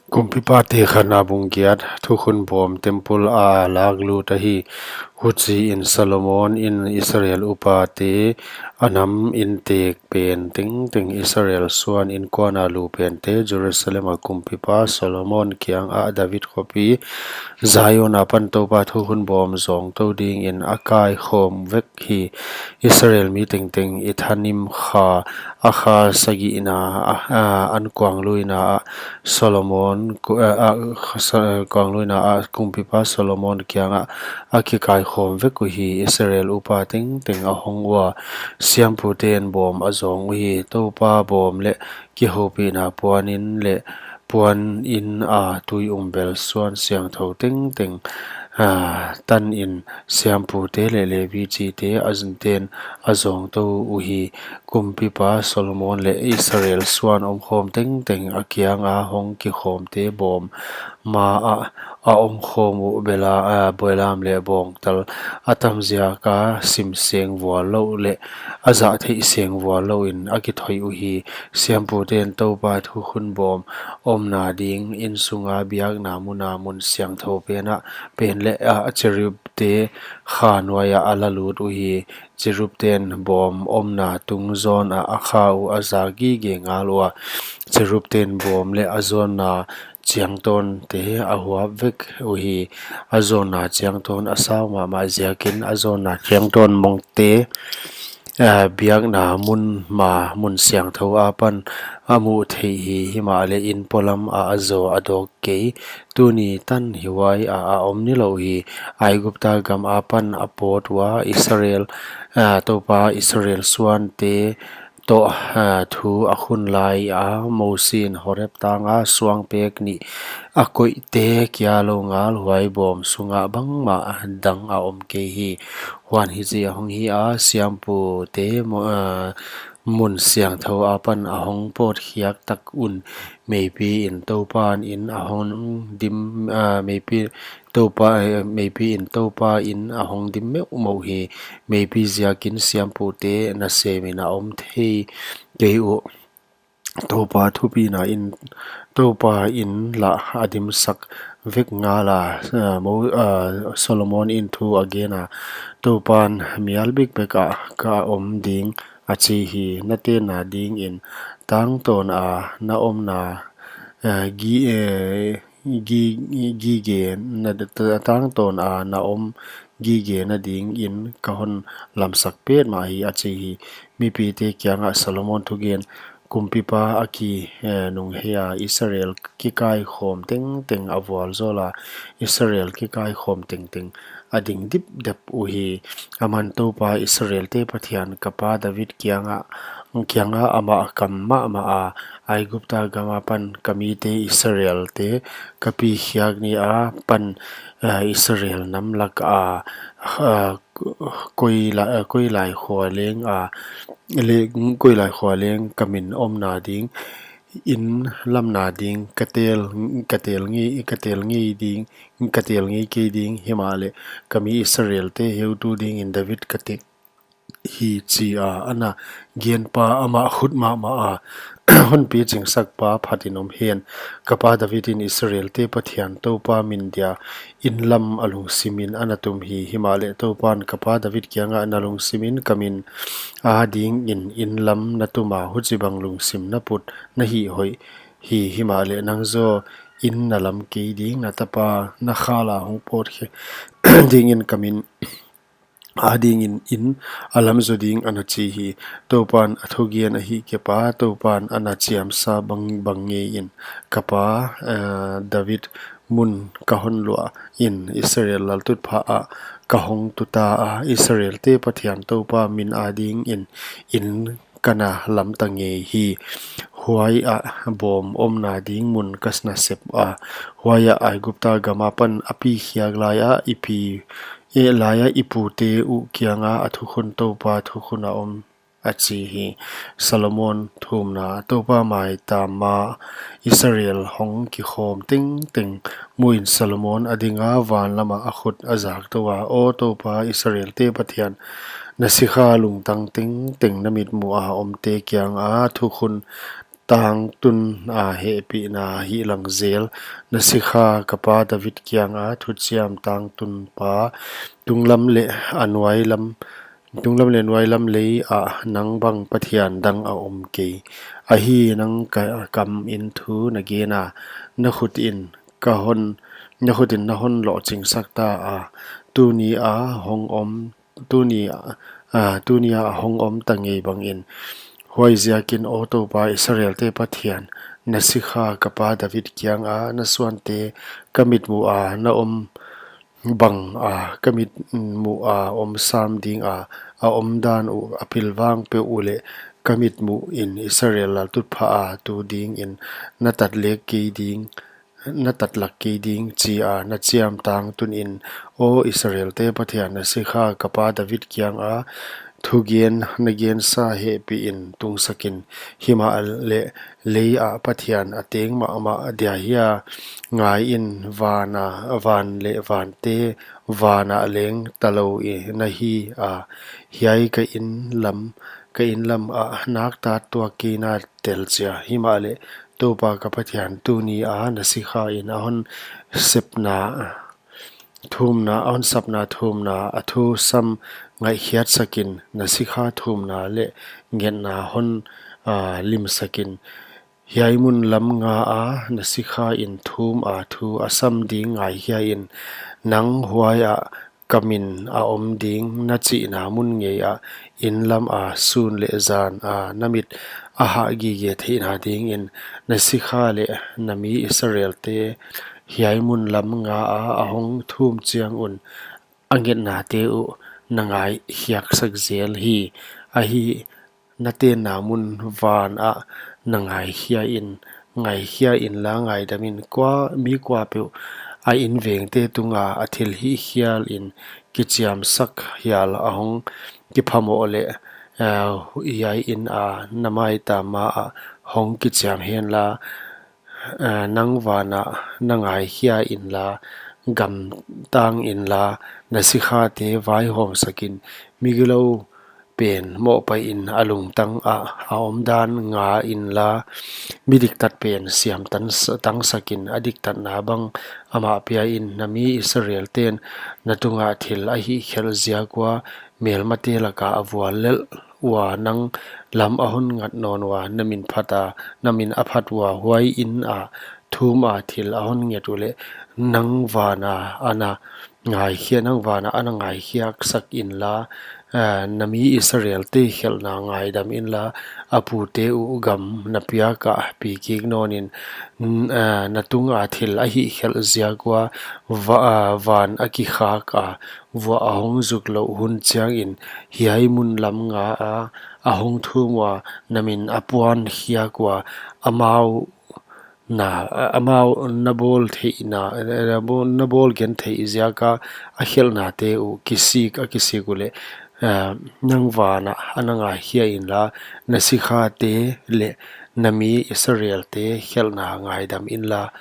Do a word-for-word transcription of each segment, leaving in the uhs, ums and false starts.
Kumpipate khatna bung giat. Thukhun bawm temple a lak lut ahi. Huchiin Solomon in Israel upate a nam intek pen tengteng, Israel suan inkuan a lu pente, Jerusalem a kumpipa Solomon kiangah David khopi Zion apan Toupa thukhun bawm zawngtou dingin a kaikhawm vek hi. Israel mi tengteng Ethanim kha, a kha sagihna, a, a, ankuangluina ah Solomon ku-, a, a, sa-, kuangluina ah kumpipa Solomon kiangah a kikaikhawm vek uhi. Israel upa tengteng a hong ua, siampute'n bawm a zawng uhi. Toupa bawm leh kihoupihna puanin leh puanin a tui um bel suan siangthou tengteng, a, tanin siampute leh Levi chite a zunten a zawngtou uhi. Kumpipa Solomon leh Israel suan omkhawm tengteng a kianga hong kikhawmte bawm ma ah a omkhawm uh bela, a, belam leh bawngtal a tamziak a sim seng vual louh leh a zah theih seng vual louhin a kithoih uhi. Siampute'n Toupa thukhun bawm omna ding insunga biakna muna mun siangthou pena pen leh a cherubte kha nuaia a la lut uhi. Cherubte'n bawm omna tung zawn ah a kha uh a zak gige ngal ua, cherubte'n bawm leh a zawnna chiangtawnte a huap vek uhi. A zawnna chiangtawn a sau mahmah ziakin a zawnna chiangtawn mongte, a, biakna mun ma mun siangthou apan a muh theih hi. Himahleh in polam ah a zaw a dawk kei. Tuni tan hihuai ah a om nilouh hi. Aigupta gam apan a pawt ua, Israel, a, Toupa Israel suante toh, a, thu a khun laia Mosi in Horeb tanga suang pek nih a koihte kia lou ngal, huai bawm sungah bangmah dang a om kei hi. Huan hichi ahong hi a, siampute mu-, a, mun siangthou apan a hong pawtkhiak tak un, meipi in Toupa in a hong dim, a, meipi Toupa, eh, meipi in Toupa in a hong dim meuhmeuh hi. Meipi ziakin siampute nasemin a om thei kei uh. Toupa thupina in, Toupa in lah a dimsak vek ngala, a, Mo-, a, Solomon in thu a gena, Toupan mial bikbek ah ka om ding a chi hi. Na tenna dingin tangtawn a na omna, a, gi, e, gi, gige na, tangtawn a na om gige na dingin ka hon lamsak petmah hi a chi hi. Mipite kiangah Solomon thugen. Kumpipa a ki, eh, nungheia Israel kikaikhawm tengteng a vualzawla, Israel kikaikhawm tengteng a ding dipdep uhi. Aman Toupa Israelte Pathian ka pa David kiangah, kianga amah kam mahmah a, Aigupta gam apan ka mite Israelte ka pi khiak ni apan, eh, Israel nam lak a, eh, koi la-, eh, koi lai khua leng a, le-, koi lai khua leng ka min omna ding, inn lamna ding, ka tel, ka tel ngei, ka tel ngei ding, ka tel ngei kei ding, himahleh ka mi Israelte heutu dingin David ka tek hi, chi a ana genpa, amah khut mahmah a hon pichingsak pa phatin om hen. Ka pa David in Israelte Pathian Toupa min dia inn lam a lungsimin ana tum hi. Himahleh Toupan ka pa David kiangah, na lungsimin ka min adingin inn lam na tuma, huchibang lungsim na put na hih hoih hi. Himahleh nang zaw inn na lam kei ding, na tapa na khala hong pawtkhe dingin ka min adingin inn a lam zo ding, ana chi hi. Toupan a thugen ahihkeileh Toupan ana chiamsa bang, bang ngeiin ka pa, eh, David mun ka hon luah in Israel laltutphah ah ka hong tuta a, Israelte Pathian Toupa min adingin inn ka na lamta ngei hi. Huai ah bawm omna ding mun ka na sep a, huai ah Aigupta gam apan a pi khiak lai a i pi, eh, lai a i pute uh kianga a thukhun Toupa thukhun a om, a chi hi. Solomon thumna. Toupa maitam ah Israel hong kikhawm tengteng muin Solomon a dinga, van lamah a khut a zak tou a, Aw Toupa Israelte Pathian, na sikha lungtang tengteng na mitmuh a omte kianga thukhun tangtun a hehpihna hihlang zel. Na sikha ka pa David kianga thuchiam tangtun pa, tunglam leh a nuailam, tunglam leh nuailam lei ah nang bang Pathian dang a om kei. Ahi, nang ka kam in thu na gen a, na khut in ka hon, na khut in na hon lohchingsak ta a, tuni a hong om, tuni a, a, tuni a hong om ta ngei bangin. Huaiziakin, aw Toupa, Israelte Pathian, na sikha ka pa David kianga na suante ka mitmuh a na om bang a, ka mitmuh a om sam ding a, a omdan uh a pilvang peuh uleh ka mitmuh in Israel laltutphah a tu dingin na tatlak kei ding, na tatlak kei ding, chi a na chiam tangtun in. Aw Israelte Pathian, na sikha ka pa David kianga thugen na gensa hehpih in tungsak in. Himahleh lei ah Pathian a teng mahmah dia hia? Ngai in, van a, van leh vante, van ah leng talou i na hi a, hiai ka inn lam, ka inn lam ah nakta tuak kei na tel chia. Himahleh Toupa ka Pathian, tuni a na sikha in a hon sepna thumna, a hon sapna thumna a thu sam ngaihkhiatsak in, na sikha thumna leh ngetna hon, a, limsak in. Hiai mun lam nga a na sikha in thum a thu a sam ding ngaikhia in. Nang, huai ah ka min a om ding na chihna mun ngei ah inn lam a sun leh zan a na mit a hah gige theihna dingin, na sikha leh na mi Israelte hiai mun lam nga a a hong thum chiang un a ngetnate uh na ngaikhiaksak zel hi. Ahi, na tenna mun van ah na ngaikhia in, ngaikhia inla ngaidam in. Kua, mi kuapeuh a invengte tunga a thilhih hial in kichiamsak hial a hong kiphamoh leh, eh, hiai inn a na maitam ma ah hong kichiam henla, eh, nang van ah na ngaikhia inla, gamtang inla, na sikhate vaihawmsak in. Migilou pen mohpaih in a lungtang ah a omdan nga inla, mi diktat pen siam tan s-, tangsak in, a diktatna bang amah pia in. Na mi Israelten na tunga thil a hihkhelh ziak ua melmate laka a vuallelh ua nang lam a hon ngat nawn ua, na min phat a, na min a phat ua, huai inn a thum a thil a hon nget uleh nang van a ana ngaikhia, nang van a ana ngaikhiaksak inla, eh, na mi Israelte khelhna ngaidam inla, a pute uh gam na piak a pi kik nawn in, n-, eh, na tunga thil a hihkhelh ziak ua va-, eh, van a kikhak a, vuah a hong zuk louh hun chiangin, hiai mun lam nga a a hong thum ua, na min a puan khiak ua, amau na, amau na bawl theihna, na bawl, na bawl gen theih ziak a a khelhnate uh kisik, a kisik uleh, eh, nang van a ana ngaikhia inla, na sikhate leh na mi Israelte khelhna ngaidam inla,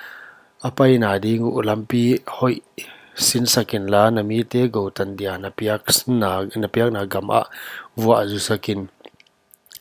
a paina ding uh lampi hoih sinsak inla, na mite goutan dia na piakna, na piakna gam ah vuah zusak in.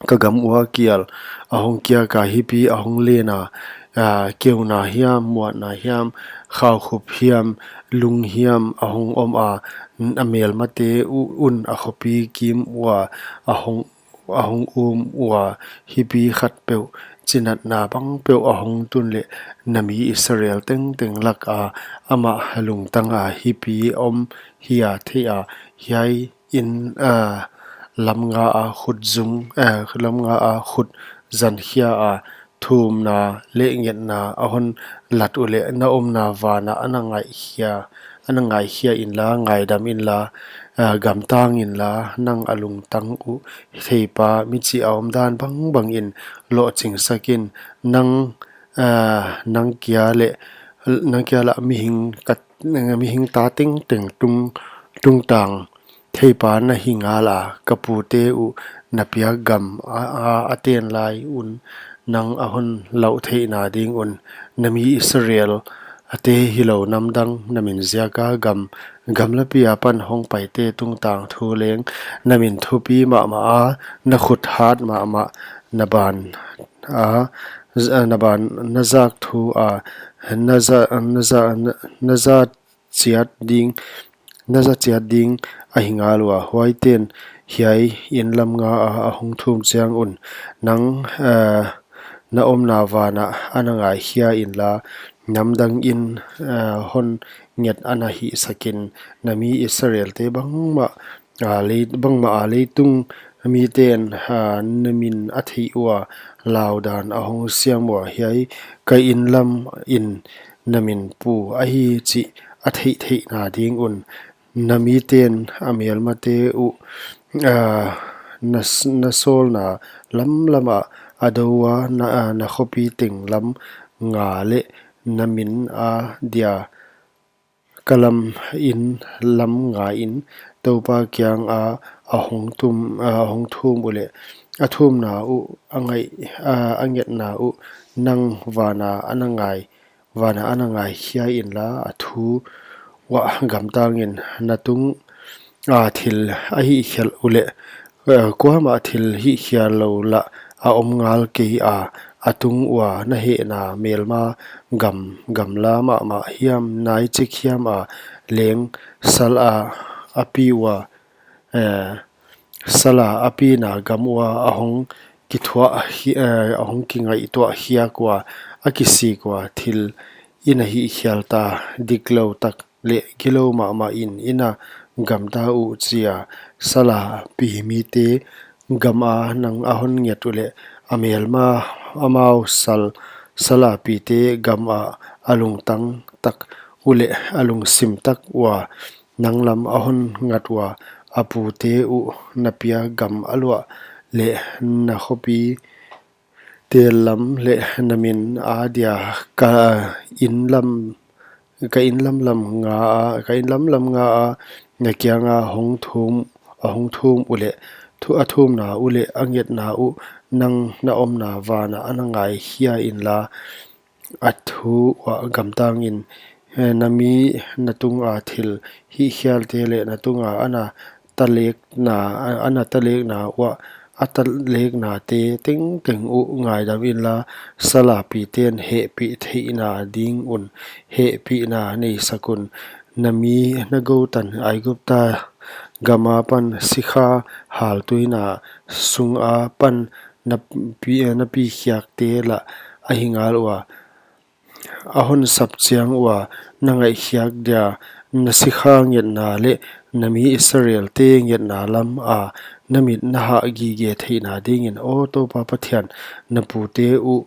Ka gam ua kial a hong kiak a, hipi a hong len a, ah, keuna hiam, muatna hiam, khaukhup hiam, lung hiam a hong om a, n-, a melmate u-, un a khopi kim ua a hong, a hong um ua, hipi khatpeuh chinatna bangpeuh a hong tun leh, na mi Israel tengteng lak a amah lungtang a hipi om hia thei a, hiai inn, ah, lam nga a khut zung, eh, lam nga a khut zan khia a, thumna leh ngetna a hon lat uleh, na omna van a ana ngaikhia, ana ngaikhia inla, ngaidam inla, ah, gamtang inla, nang a lungtang uh theipa, michih a omdan bangbang in lohchingsak in. Nang, ah, nang kia leh, nang kia lah mihing kat, mihing ta tengteng tung, tungtang theipa na hi ngal a, ka pute uh na piak gam a, a, a ten lai un nang a hon lauh theihna ding un, na mi Israel ate hilou namdang na min ziak a gam, gamlapi apan hong paite tungtang thu leng na min thupi mahmah a, na khut hat mahmah, na ban a, z-, na ban, na zak thu a, na za, na za, na za chiat ding, na za chiat ding ahi ngal ua. Huaite'n hiai inn lam nga a, a hong thum chiang un, nang, eh, na omna van ah ana ngaikhia inla, namdang in, eh, hon nget ana hihsak in, na mi Israelte bangmah, ah, lei-, bangmah a leitung mite'n, ah, na min a theih ua, laudan a hong siam ua. Hiai ka inn lam in na min pu ahi chih a theihtheihna ding un, na mite'n a melmate uh, ah, na s-, na sawlna lamlam ah a do ua, na, ah, na khopi teng lam nga leh na min a dia ka lam inn lam nga in Toupa kiang a, a hong thum, a hong thum uleh, a thumna uh a ngai, a, a ngetna uh nang van a ana ngai, van a ana ngaikhia inla, a thu uah gamtang in. Na tung a thil a hihkhial uleh, eh, kuamah thil hihkhial lou lah a om ngal kei a, a tung ua na hehna melma gam, gamla mahmah hiam, nai chik hiam a leng sal a, a pi ua, eh, sal a, a pina gam ua a hong kithuah hi, eh, a hong kingaihtuah khiak ua, a kisik ua thil i na hihkhial ta, diklou tak leh gilou mahmah in i na gamta uh chi a, sal a pi mite gam a nang a hon nget uleh, a melma amau sal, sal a pite gam a, a lungtang tak uleh, a lungsim tak ua nang lam a hon ngat ua, a pute uh na pia gam a luah leh na khopi te lam leh na min a dia ka inn lam, ka inn lamlam nga a, ka inn lamlam nga a, na kiang a hong thum, a hong thum uleh, thu a thumna uleh, a ngetna uh nang na omna van a ana ngaikhia inla, a thu uah gamtang in. Eh, na mi na tung a thil hihkhialte leh na tung a ana talekna, ana talekna uah, a taleknate tengteng uh ngaidam inla, sal a pite'n hehpih theihna ding un hehpihna neisak un. Na mi na gou tan Aigupta gam apan sikha haltuina sung apan na pi, na pi khiakte lah ahi ngal ua, a hon sap chiang ua na ngaihkhiak dia, na sikha ngetna leh na mi Israelte ngetna lam a na mit na hah gige theihna ding in. Aw Toupa Pathian, na pute uh,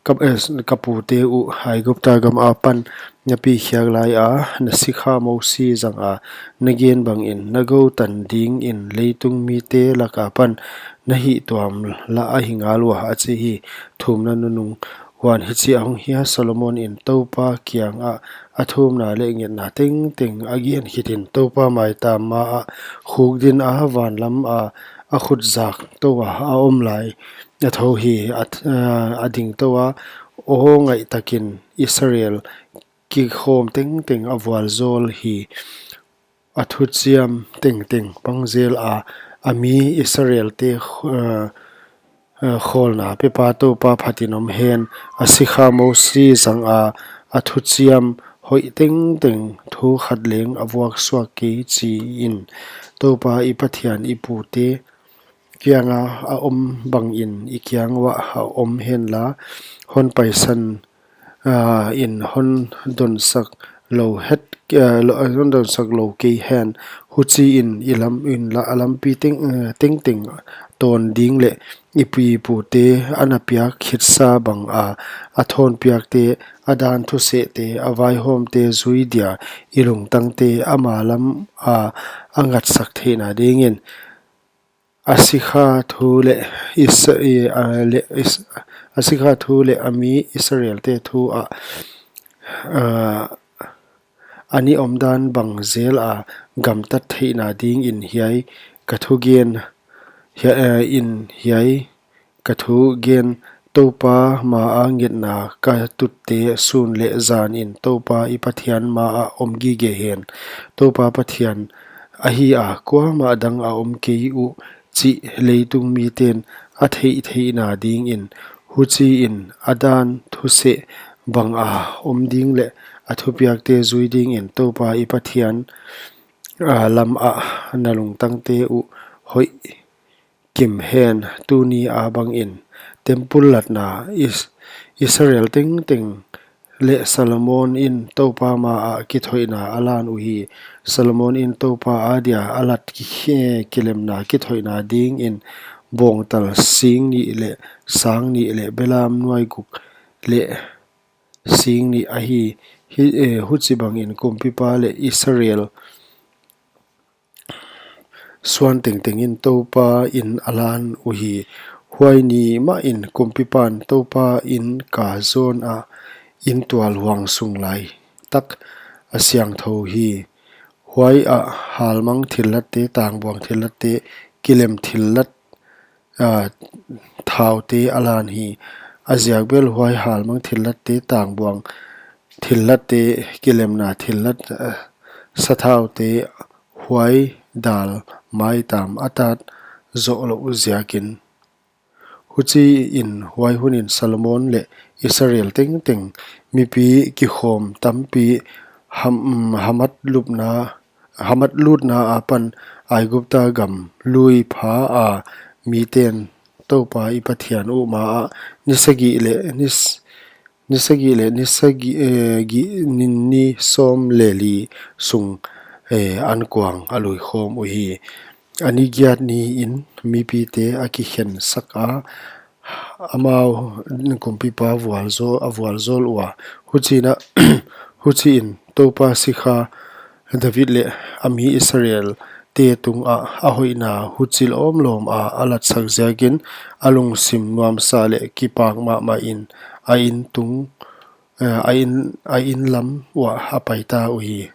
ka, eh, ka pute uh Aigupta gam apan na pi khiak lai a, na sikha Mosi zang a na gen bang in, na gou tan ding in leitung mite lak apan na hihtuam lah ahi ngal ua, a chi hi. Thumna nunung. Huan hichi a hong hia, Solomon in Toupa kiang ah a thumna leh ngetna tengteng a gen khit in, Toupa maitam ma ah khukdin a, van lam a a khut zak tou a a om lai a thou hi. A th-, a, a ding tou a, aw ngaih takin Israel kikhawm tengteng a vualzawl hi. A thuchiam tengteng pang zel a, a mi Israelte kh-, eh, eh, khawlna pepa Toupa phatin om hen. A sikha Mosi zang a, a thuchiam hoih tengteng thu khat leng a vuak suak kei chi in. Toupa i Pathian i pute kiang a a om bang in i kiang uah a om hen la, hon paisan, ah, in hon donsak lou het, ah, lo-, hon donsak lou kei hen. Huchi in i lam, in la, a lampi teng, eh, tengteng tawn ding leh i pi pute ana piak khitsa bang a, a thawn piakte, a dan thusehte, a vaihawmte zui dia i lungtangte ama lam a a ngatsak theihna ding in. A sikha thu leh Is-, i, a, leh Is-, a sikha thu leh a mi Israelte thu ah, a, a ni omdan bang zel a gamtat theihna ding in hiai ka thugen, hia, eh, in hiai ka thugen, Toupa ma a ngetna ka tutte sun leh zan in Toupa i Pathian ma ah om gige hen. Toupa Pathian ahi a, kuamah dang a om kei uh chih leitung miten a theihtheihna ding in. Huchiin a dan thuseh banga om ding leh a thupiakte zui dingin Toupa i Pathian, aa, lamah na lungtangte uh hoih kim hen. Tuni a bangin temple latna Is-, Israel tengteng leh Solomon in Toupa maah kithoihna a lan uhi. Solomon in Toupa adia a lat ki-, kilemna kithoihna dingin bawngtal sing nih leh sang nih leh belam nuai guk leh sing nih ahi. Hi, eh, huchibangin kumpipa leh Israel suan tengtengin Toupa in a lan uhi. Huai ni mahin kumpipan Toupa in ka zawnah intual huang sung lai tak a siangthou hi. Huaiah halmang thillatte, tangbuang thillatte, kilem thillat, aa, thaute a lan hi. A ziak bel huai halmang thillatte, tangbuang thillatte, kilemna thillat, aa, sathaute, huai dal maitam a tat zoh louh ziakin. Huchiin huai hunin Solomon leh Israel tengteng mipi kikhawm tampi Ham-, Hamat lupna, Hamat lutna apan Aigupta gam lui pha a miten Toupa i Pathian uh maah ni sagih leh ni s-, ni sagih leh ni sagih, eh, gih, ni, ni sawm leh li sung, eh, ankuang a luikhawm uhi. A ni giat niin mipite a kikhensak a, amau kumpipa vualzawl, a vualzawl ua. Huchiin a, huchiin Toupa sikha David leh a mi Israelte tungah a hoihna huchi lawmlawm a a latsak ziakin a lungsim nuamsa leh kipak mahmahin a in tung, eh, a in, a in lam uah a paita uhi.